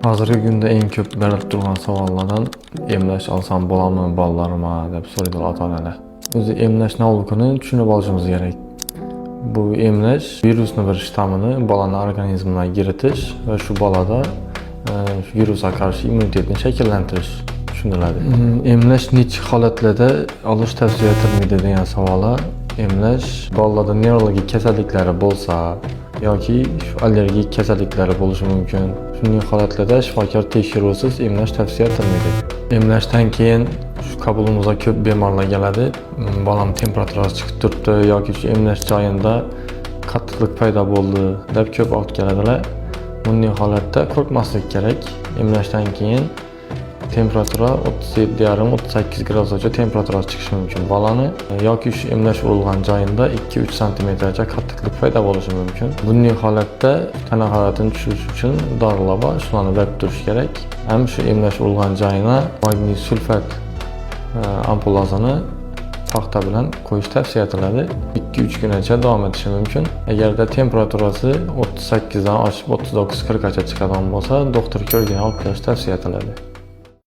Hozirgi kunda eng ko'p berilib turgan savollardan "Emlash olsam bo'ladimi bolalarimga?" deb so'raydilar ota-onalar. O'zi emlash nimaligini tushunib olishimiz kerak. Bu emlash virusni bir shtammini bolani organizmiga kiritish va shu bolada shu virusga qarshi immunitetni shakllantirish tushuniladi. Emlash necha holatlarda olish tavsiya etilmaydi degan savolga, emlash bolalarda nevrologik kasalliklari bo'lsa yoki shu allergik kasalliklari bo'lishi mumkin. Shunday holatlarda shifokor tekshiruvisiz emlash tavsiya etilmaydi. Emlashdan keyin shu qabulimizga ko'p bemorlar keladi. "Bolam temperaturasi chiqib turibdi yoki shu emlash joyida qattiqlik paydo bo'ldi", deb ko'p olib keladilar. Bunday holatda qo'rqmaslik kerak. Emlashdan keyin temperatura 37,5, 38 gradusgacha temperaturasi chiqishi mumkin bolani yoki shu emlash urilgan joyida 2-3 santimetrgacha qattiqlik paydo bo'lishi mumkin. Bunday holatda tana haroratini tushirish uchun dorilar bor, shularni berib turish kerak. Ham shu emlash urilgan joyina magniy sulfat ampulasini paxta bilan qo'yish tavsiya etiladi. 2-3 kungacha davom etishi mumkin. Agarda temperaturasi 38 dan oshib 39-40 gacha chiqadigan bo'lsa, doktor ko'rigini olib kelish tavsiya etiladi.